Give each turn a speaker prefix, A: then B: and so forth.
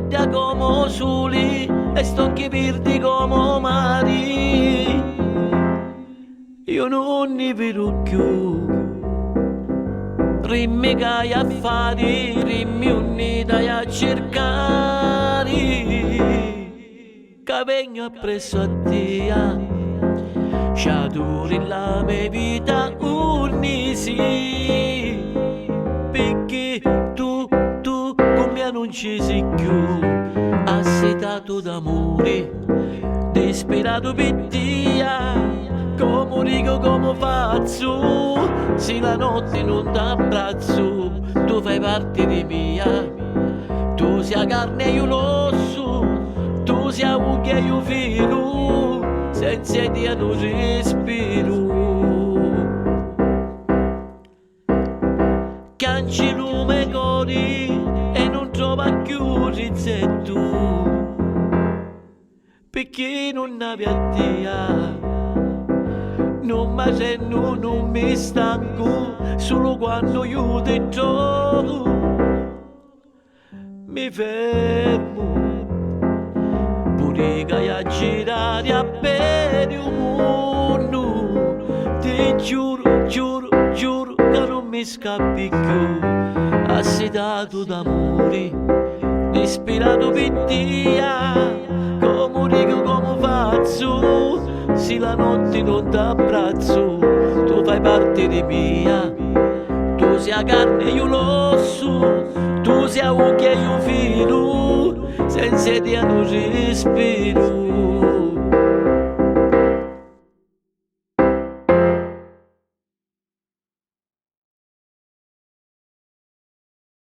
A: Bedda comu 'o suli e st'occhi virdi comu 'o mari. Io nun ni viru cchiù. Rimmi c'hai a fari, rimmi unni t'hai a circari, ca vegnu appressu a tia. Sciatu ri la me vita unni si? Picchì tu, tu cu mia nun ci si cchiù. Assitatu d'amuri, dispiratu pi tia, comu dicu comu fazzu, si la notti nun t'abbrazzu, tu fai parti di mia. Tu si 'a carni e iu l'ossu, tu si 'a ugghia e iu filu, senza 'e tia nun rispiru. Chianci lu me cori e nun trova cchiù rizzettu, picchì nun havi a tia. Nun m'arrennu, nun mi stancu, sulu quannu iu ti trovu mi fermu. Puri ca haiu a girari a pedi u munnu, ti giuru, giuru, giuru ca nun mi scappi cchiù. Assitatu d'amuri, dispiratu pi tia, comu dicu comu fazzu, si la notti nun t'abbrazzu, tu fai parti di mia. Tu si 'a carni e iu l'ossu, tu si 'a ugghia e iu filu, senza 'e tia nun rispiru.